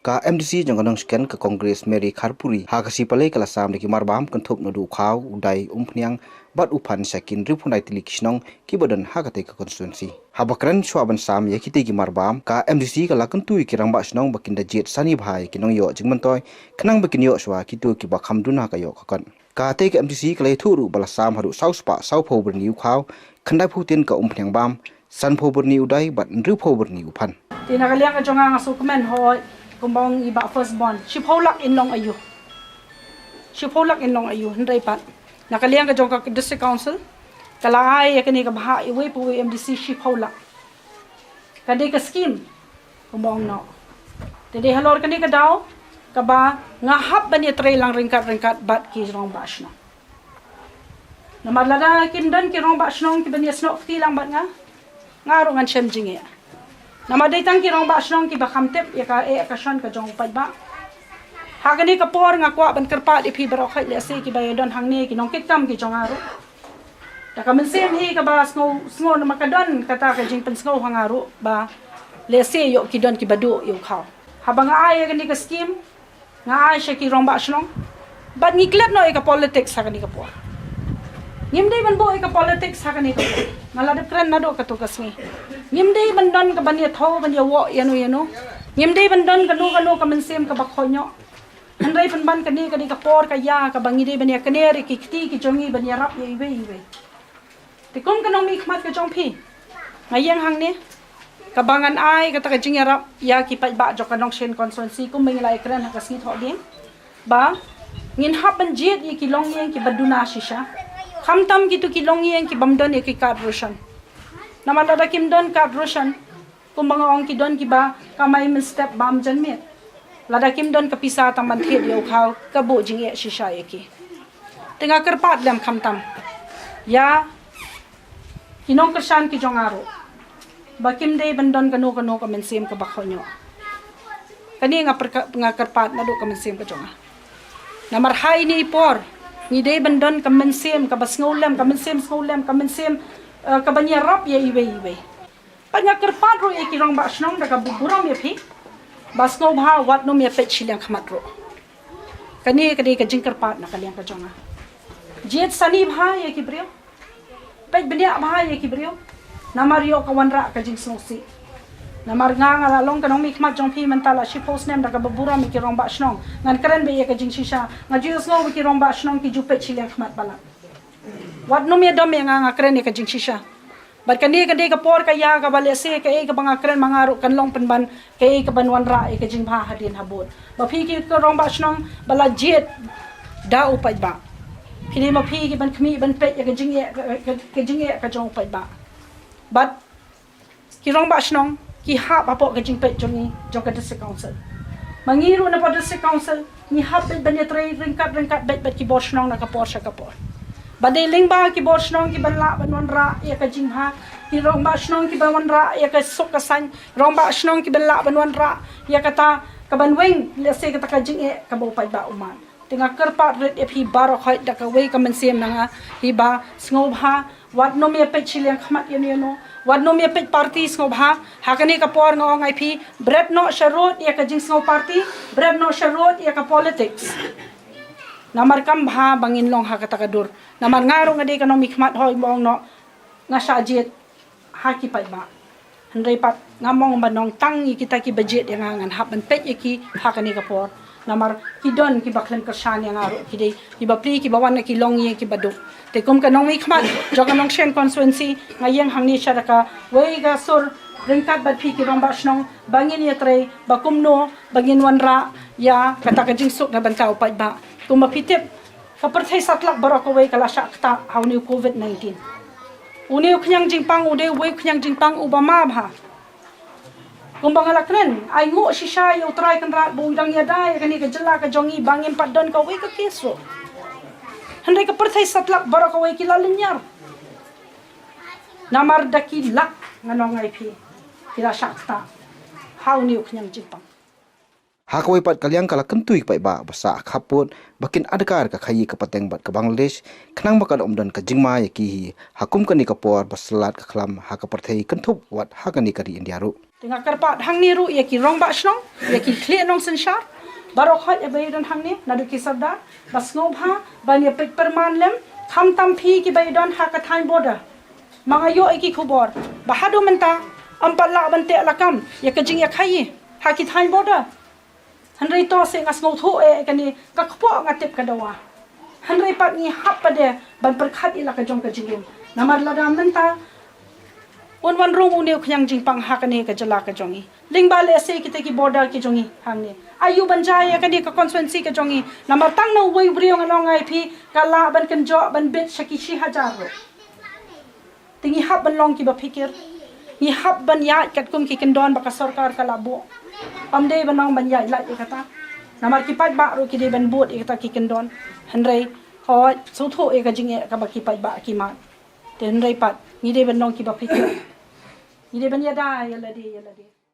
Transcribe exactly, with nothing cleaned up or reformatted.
Ka M D C jong ka nongshken ka Congress Mary Kharpuri ha ka sngi Palei ka la sam da ki marbam kynthup naduh u khaw, u dai, umphniang bad u phan sha ki hynriewphew lai tylli ki shnong kiba don ha katei ka constituency. Haba kren shuwa ban sam ïa kitei ki marbam, ka M D C ka la kyntu ïa ki rangbah shnong ba kin da jied sani bha ïa ki nongïoh jingmyntoi khnang ba kin ïoh shuwa kito kiba kham duna ha ka ïoh ka kot. Katei ka M D C ka la ïathuh ruh ba la sam haduh saw spah sawphew byrni u khaw, khyndaiphew tin ka umphniang bam, sanphew byrni u dai bad hynriewphew byrni u phan. Te na ka liang ka jong nga, nga sngewkmen hoi, kumba ong i bah first born, shiphew lak in long aiu. Shiphew lak in long aiu, hynrei pat na ka liang ka jong ka District Council ka la ai ïa kane ka bhah iwei pa iwei M D C shiphew lak. Ka dei ka skim, kumba ong noh. Te dei halor kane ka daw kaba nga hap ban ïatrei lang ryngkat ryngkat bad ki rangbah shnong. Namar lada kim don ki rangbah shnong kiban ïasnoh kti lang bad nga, nga ruh ngan shem jingeh. Namar dei tang ki rangbah shnong kiba kham tip ïa ka eh ka shon ka jong u paidbah. Ha kane ka por nga kwah ban kyrpad ïa phi baroh khoit, lehse kiba ïadon hangne ki nongkitkam ki jong nga ruh, da ka mynsiem hi kaba sngew sngew namar ka don kata ka jingpynsngew ha nga ruh ba lehse ïoh ki don kiba duh ïa u khaw. Haba nga ai ïa kane ka skim, nga ai sha ki rangbah shnong. Bad ngi klet noh ïa ka politics ha kane ka por. Ngim dei ban buh ïa ka politics ha kane ka por. Nga la dep kren naduh katto ka sngi. Ngim dei ban don kaban ïathuh ban ïawoh ïano ïano. Ngim dei ban don kano kano ka mynsiem kaba khohñioh. Hynrei pynban kane ka dei ka por ka ïa kaba ngi dei ban ïakner ïa ki kti ki jong ngi ban ïarap ïa iwei iwei. Te kum ka nongmihkhmat ka jong phi, nga ïeng hangne kaba ngan ai kata ka jingïarap ïa ki paidbah jong ka Nongsheiñ constituency, kumba ngi la ïakren ha ka sngi Thohdieng, ba ngin hap ban jied ïa ki longïing kiba duna shisha, khamtam kito ki longïing kibym don ïa ki card ration. Namar lada kim don card ration, kumba nga ong, ki don kiba kamai mynstep bam janmiet. Lada kim don ka pisa tang ban thied ïa u khaw, ka buh jingeh shisha ïa ki. Te nga kyrpad lem khamtam ïa ki nongkyrshan ki jong nga ruh ba kim dei ban don kano kano ka mynsiem kaba khohñioh. Kane nga pyrka-, nga kyrpad naduh ka mynsiem ka jong nga. Namar ha ine i por ngi dei ban don ka mynsiem kaba sngewlem, ka mynsiem sngewlem, ka mynsiem, eh, kaban ïarap ïa iwei iwei. Bad nga kyrpad ruh ïa ki rangbah shnong da kaba burom ïa phi, ba sngewbha wat nym ïa peit shiliang khmat ruh. Kane ka dei ka jingkyrpad na ka liang ka jong nga. Jied sani bha ïa ki briew. Peit bniah bha ïa ki briew. Namar ïoh ka wanrah ka jingsngewsih. Namar nga, nga la long ka nongmihkhmat jong phi mynta la shiphew snem da kaba burom ïa ki rangbah shnong. Ngan kren beit ïa ka jingshisha. Nga ju sngew ba ki rangbah shnong ki ju peit shiliang khmat palat. Wat nym ïa dom ïa nga, nga kren ïa ka jingshisha. Bad kane ka dei ka por ka ïa kaba lehse kaei kaba nga kren ma nga ruh kan long pynban kaei kaban wanrah ïa ka jingbha hadien habud. Ba phi ki rangbah shnong ba la jied da u paidbah, phi dei ma phi kiban khmih ban peit ïa ka jingeh, ka, ka, ka jingeh ka jong u paidbah. Bad ki rangbah shnong ki hap hapoh ka jingpeit jong ngi, jong ka District Council. Ma ngi ruh na poh District Council ngi hap beit ban ïatrei ryngkat ryngkat beit bad ki bor shnong na ka por sha ka por. Ba dei lyngba ki bor shnong kiban lah ban wanrah ïa ka jingbha, ki rangbah shnong kiban wanrah ïa ka suk ka saiñ, rangbah shnong kiban lah ban wanrah ïa kata kaban weng lehse kata ka jingeh kaba u paidbah u mad. Te nga kyrpad rit ïa phi baroh khoit da kawei ka mynsiem na nga hi ba sngewbha wat nym ïa peit shiliang khmat ïano ïano, wat nym ïa peit party, sngewbha ha kane ka por nga ong ïa phi, bret noh sharud ïa ka jingsngew party, bret noh sharud ïa ka politics. Namar kam bha ba ngin long ha kata ka dur. Namar nga ruh nga dei ka nongmihkhmat, hoi, mong noh, nga shah jied ha ki paidbah. Hynrei pat ngam ong ba nangtang ïa kita kiba jied ïa nga ngan hap ban peit ïa ki ha kane ka por. Namar ki don kiba khlem kyrshan ïa nga ruh, ki dei kiba pli, kiba wan na ki longïing kiba duk. Te kum ka nongmihkhmat jong ka Nongsheiñ constituency, nga ïeng hangne sha da kawei ka sur ryngkat bad phi ki rangbah shnong ba ngin ïatrei ba kumno ba ngin wanrah ïa kata ka jingsuk na bynta u paidbah. Kumba phi tip, ka pyrthei satlak baroh kawei ka la shah ktah ha une u covid nineteen. Une u khñiang jingpang u dei uwei u khñiang jingpang uba ma bha. Kumba nga la kren, ai nguh shisha ïa U Trai Kynrad ba u dang ïada ïa kane ka jylla ka jong ngi ba ngim pat don kawei ka kes ruh. Hynrei ka pyrthei satlak baroh kawei ki la lynñiar. Namar da ki lak, ngan ong ïa phi, ki la shah ktah ha une u khñiang jingpang. Ha kawei pat ka liang ka la kyntu ïa ki paidbah ba sah khappud ba kin adkar ka khaïi ka pateng bad ka Bangladesh khnang ba kan ym don ka jingma ïa ki hi ha kum kane ka por ba slat ka khlam ha ka pyrthei kynthup wat ha kane ka ri India ruh. Te nga kyrpad hangne ruh ïa ki rangbah shnong, ïa ki khlieh nongsynshar baroh khoit ïa ba ïadon hangne, naduh ki sordar, ba sngewbha ban ïa peit pyrman lem, khamtam phi ki ba ïadon ha ka thaiñ border. Ma nga ïoh ïa ki khubor ba haduh mynta ym pat lah ban teh lakam ïa ka jingïakhaïi ha ki thaiñ border. Hynrei to se nga sngewthuh eh kane ka kpoh nga tip ka dawa. Hynrei pat ngi hap pat de ban pyrkhat ïa la ka jong ka jingim. Namar lada mynta un wan rung une u khñiang jingpang ha kane ka jylla ka jong ngi, lyngba lehse kita ki border ki jong ngi hangne, aïu ban jia ïa kane ka constituency ka jong ngi. Namar tang na uwei u briew ngan ong ïa phi ka lah ban kynjoh ban bit sha ki shi hajar ruh. Te ngi hap ban long kiba phikir. Ngi hap ban ïaid katkum ki kyndon ba ka sorkar ka la buh. Ym dei ban long ban ïaid lait ïa kata. Namar ki paidbah ruh ki dei ban bud ïa kata ki kyndon. Hynrei hooid, sngewthuh ïa ka jingeh kaba ki paidbah ki mad. Te hynrei pat ngi dei ban long kiba phikir. Ngi dei ban ïada ïa lade ïa lade.